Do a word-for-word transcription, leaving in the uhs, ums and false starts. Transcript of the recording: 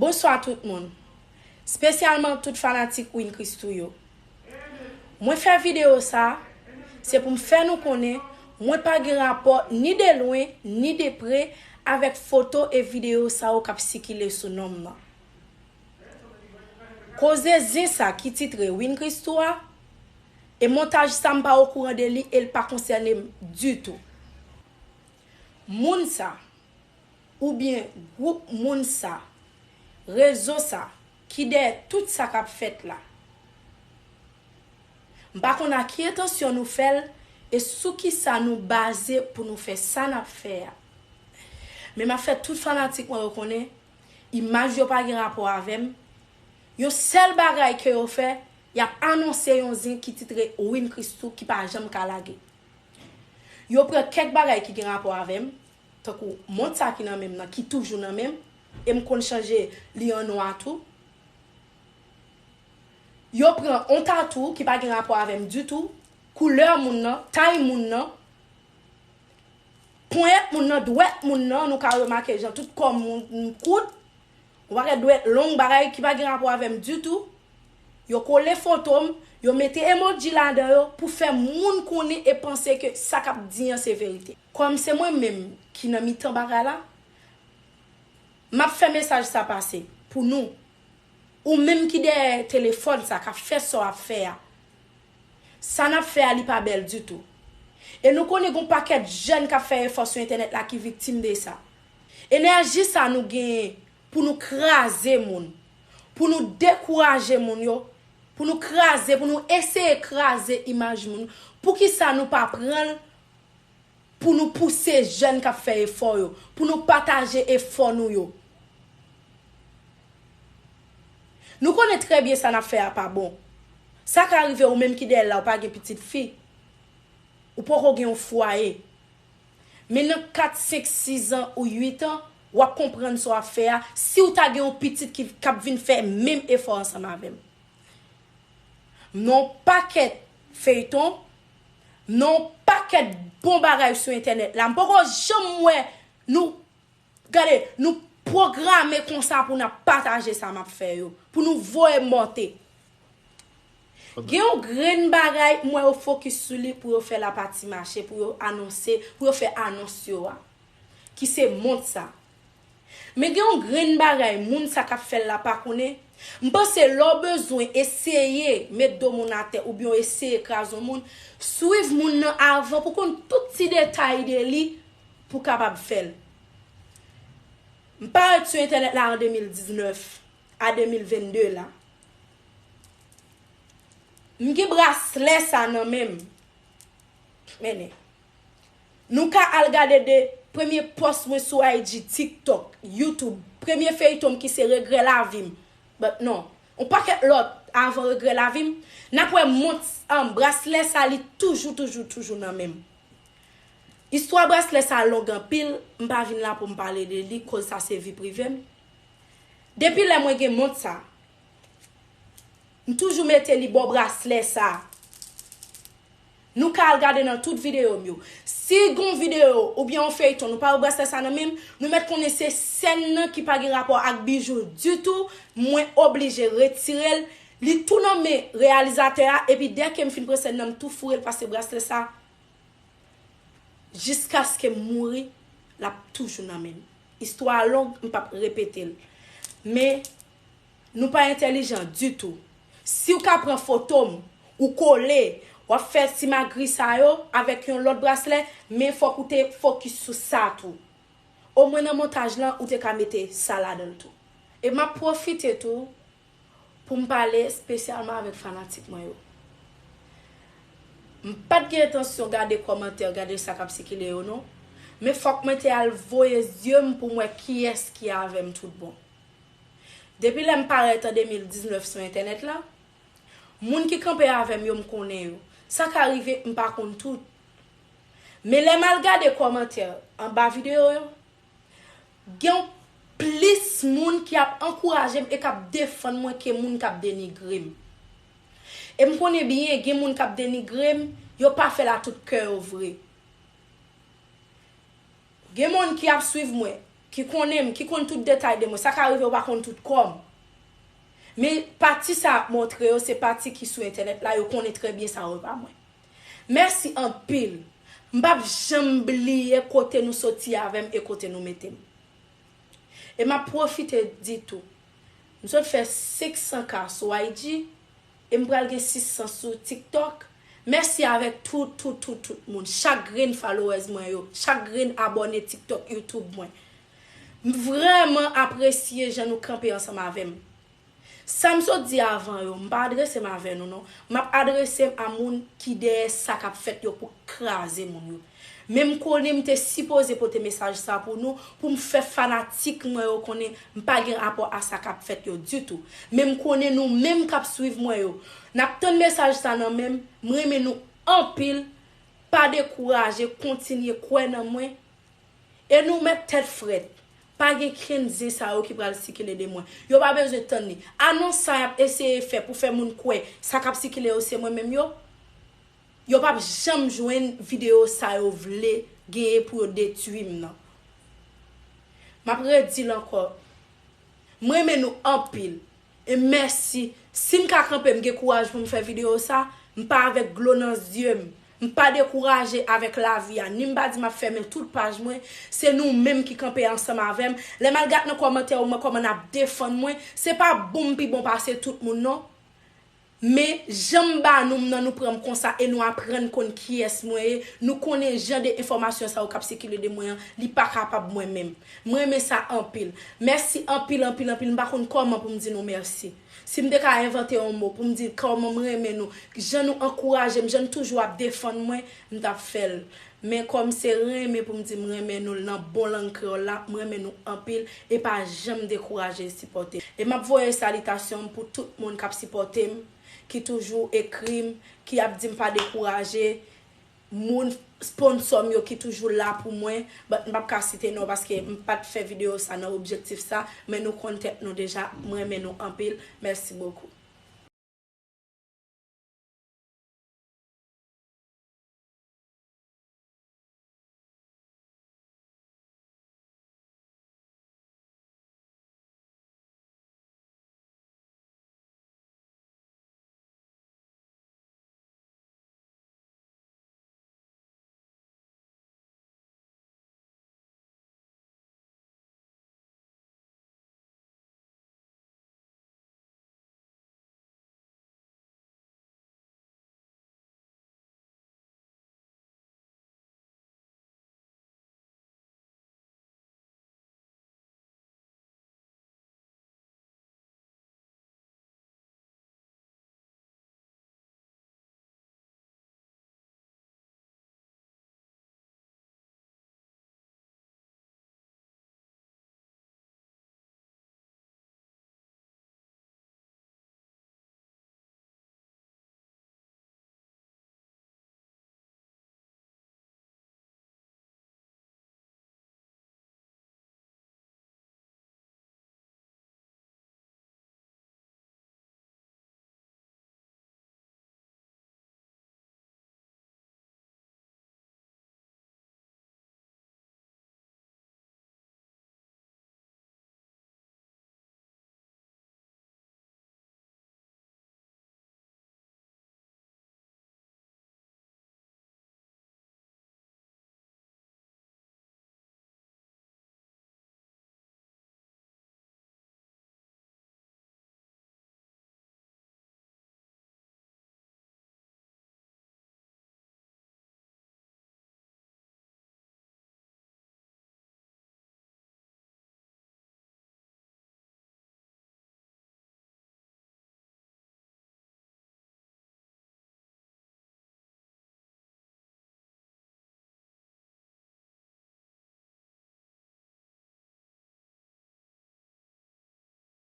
Bonswa tout moun, espesyalman tout fanatik Win Christoo yo. Mwen fè videyo sa, se pou m fè nou konnen mwen pa gen rapò ni de lwen ni de pre avèk foto e videyo sa yo k ap sikile sou non m nan. Koze zen sa ki titre Win Christoo a, e montaj sa m pa okouran de li e l pa konsène m ditou. Moun sa, oubyen gwoup moun sa, rezo sa, ki dèyè tout sa k ap fèt la. M pa konn a ki entansyon nou fè l e sou kisa nou baze pou nou fè sa n ap fè a. Men m ap fè tout fanatik mwen yo konnen, imaj yo pa gen rapò avè m. Yon sèl bagay ke yo fè, y ap anonse yon zen ki titre Win Christoo ki pa janm ka lage. Yo pran kèk bagay ki gen rapò avè m, tankou mont sa ki nan men m nan, ki toujou nan men m, e m konn chanje li an nwa tou. Yo pran on tatou ki pa gen rapò avè m ditou, koulè moun nan, tay moun nan, ponyèt moun nan, dwèt moun nan, nou ka remake jan tout kò moun kout, yon pakèt dwèt long, bagay ki pa gen rapò avè m ditou. Yo kole foto m, yo mete emoji ladan yo pou fè moun konnen e panse ke sa k ap di an se verite. Kòm se mwen menm ki nan mitan bagay la, m ap fè mesaj sa pase pou nou. Ou menm ki dèyè telefòn sa, k ap fè sa w ap fè a. Sa n ap fè a, li pa bèl ditou. E nou konnen gen yon pakèt jèn k ap fè efò sou entènèt la ki viktim de sa. Enèji sa nou genyen pou nou kraze moun, pou nou dekouraje moun yo, pou nou kraze, pou nou eseye kraze imaj moun, poukisa nou pa pran l pou nou pouse jèn k ap fè efò yo, pou nou pataje efò nou yo? Nou konnen trè byen sa n ap fè a pa bon. Sa ka rive ou menm ki dèyè l la, ou pa gen pitit fi. Ou poko gen yon fwaye. Men nan kat, senk, sis an ou uit an, w ap konprann sa w ap fè a, si w ta gen yon pitit ki, k ap vin fè menm efò ansanm avè m. M nan yon pakèt feyton, m nan yon pakèt bon bagay sou entènèt la. M poko janm wè nou, gade, nou pwograme konsa pou n ap pataje sa m ap fè yo, pou nou voye monte. Gen yon grenn bagay, m wè yo fokis sou li pou yo fè lapati mache, pou yo anonse, pou yo fè anons yo a, ki se mont sa. Men gen yon grenn bagay moun sa k ap fè l la pa konnen. M panse lè w bezwen eseye met do moun atè oubyen w eseye kraze yon moun, swiv moun nan avan pou konn tout ti detay de li pou w kapab fè l. M parèt sou entènèt la an de mil diznèf a de mil vennde la. M gen braslè sa nan men m. Men, nou ka al gade de premye pòs mwen sou I G, TikTok, YouTube, premye feyton m ki se Regrè Lavi m. But non, yon pakèt lòt avan Regrè Lavi m. N ap wè mont, um, braslè sa, li toujou, toujou, toujou nan men m. Istwa braslè sa long anpil, m pa vin la pou m pale de li, koz sa se vi prive m. Depi lè mwen gen mont sa, m toujou mete li bò braslè sa. Nou ka al gade nan tout videyo m yo. Si gon videyo oubyen yon feyton, nou pa wè braslè sa nan men m, nou mèt konnen se sèn nan ki pa gen rapò ak bijou ditou, mwen oblije retire l. Li tou nan men reyalizatè a, epi dèke m fin pran sèn nan, m tou foure l, paske braslè sa, jiskaske m mouri, l ap toujou nan men m. Istwa a long, m p ap repete l. Men, nou pa entèlijan ditou. Si w ka pran foto m, ou kole, w ap fè simagri sa yo avèk yon lòt braslè, men fòk ou te fokis sou sa tou. Omwen nan montaj lan, ou te ka mete sa ladan l tou. E m ap pwofite tou pou m pale espesyalman avèk fanatik mwen yo. M pa t gen entansyon gade kòmantè, gade sa k ap sikile yo non. Men fòk mwen te al voye zye m pou m wè kiyès ki avè m tout bon. Depi lè m parèt an de mil diznèf sou entènèt la, moun ki kanpe avè m yo, m konnen yo. Sa ka rive, m pa konn tout. Men lè m al gade kòmantè anba videyo yo, gen plis moun ki ap ankouraje m e k ap defann mwen ke moun k ap denigre m. E m konnen byen, gen moun k ap denigre m, yo pa fè l a tout kè yo vre. Gen moun ki ap swiv mwen, ki konnen m, ki konn tout detay de mwen. Sa ka rive yo pa konn tout kò m. Men pati sa ap montre yo, se pati ki sou entènèt la, yo konnen trè byen sa yo pa mwen. Mèsi anpil. M p ap janm bliye kote nou soti avè m e kote nou mete m. E m ap pwofite di tou, m sot fè senk san K sou I G e m pral gen sis san sou TikTok. Mèsi avèk tout, tout, tout, tout moun. Chak grenn followers mwen yo, chak grenn abòne TikTok, YouTube mwen. M vrèman apresye jan nou kanpe ansanm avè m. Sa m sot di avan yo, m pa adrese m avè nou non. M ap adrese m a moun ki dèyè sa k ap fèt yo pou kraze moun yo. Men m konnen m te sipoze pote mesaj sa pou nou, pou m fè fanatik mwen yo konnen m pa gen rapò a sa k ap fèt yo ditou. Men m konnen nou menm k ap swiv mwen yo, n ap tann mesaj sa nan men m, m renmen nou anpil, pa dekouraje, kontinye kwè nan mwen. E nou mèt tèt frèt. Pa gen kenn zen sa yo ki pral sikile de mwen. Yo pa bezwen tann li. Anons sa y ap eseye fè pou fè moun kwè sa k ap sikile yo se mwen menm yo, yo p ap janm jwenn videyo sa yo vle genyen pou yo detwi m nan. M ap redi l ankò. M renmen nou anpil. E mèsi. Si m ka kanpe, m gen kouraj pou m fè videyo sa, m pa avèk dlo nan zye m. M pa dekouraje avèk lavi a. Ni m pa di m ap fèmen tout paj mwen. Se nou menm ki kanpe ansanm avè m. Lè m al gad nan kòmantè yo, m wè kòman n ap defann mwen. Se pa bon m pi bon pase tout moun non. Men, jan m ba nou m nan, nou pran m konsa e nou aprann konn kiyès mwen ye. Nou konnen jan de enfòmasyon sa yo k ap sikile de mwen an, li pa kapab mwen menm. M renmen sa anpil. Mèsi anpil, anpil, anpil. M pa konn kòman pou m di nou mèsi. Si m te ka envante yon mo pou m di kòman m renmen nou, jan nou ankouraje m, jan nou toujou ap defann mwen, m t ap fè l. Men kòm se renmen pou m di m renmen nou nan bon lang kreyòl la, m renmen nou anpil e pa janm dekouraje sipòte m. E m ap voye salitasyon m pou tout moun k ap sipòte m, ki toujou ekri m, ki ap di m pa dekouraje. Moun sponsò m yo ki toujou la pou mwen, but m p ap ka site non paske m pa t fè videyo sa nan objektif sa, men nou konn tèt nou deja, m renmen nou anpil, mèsi bokou.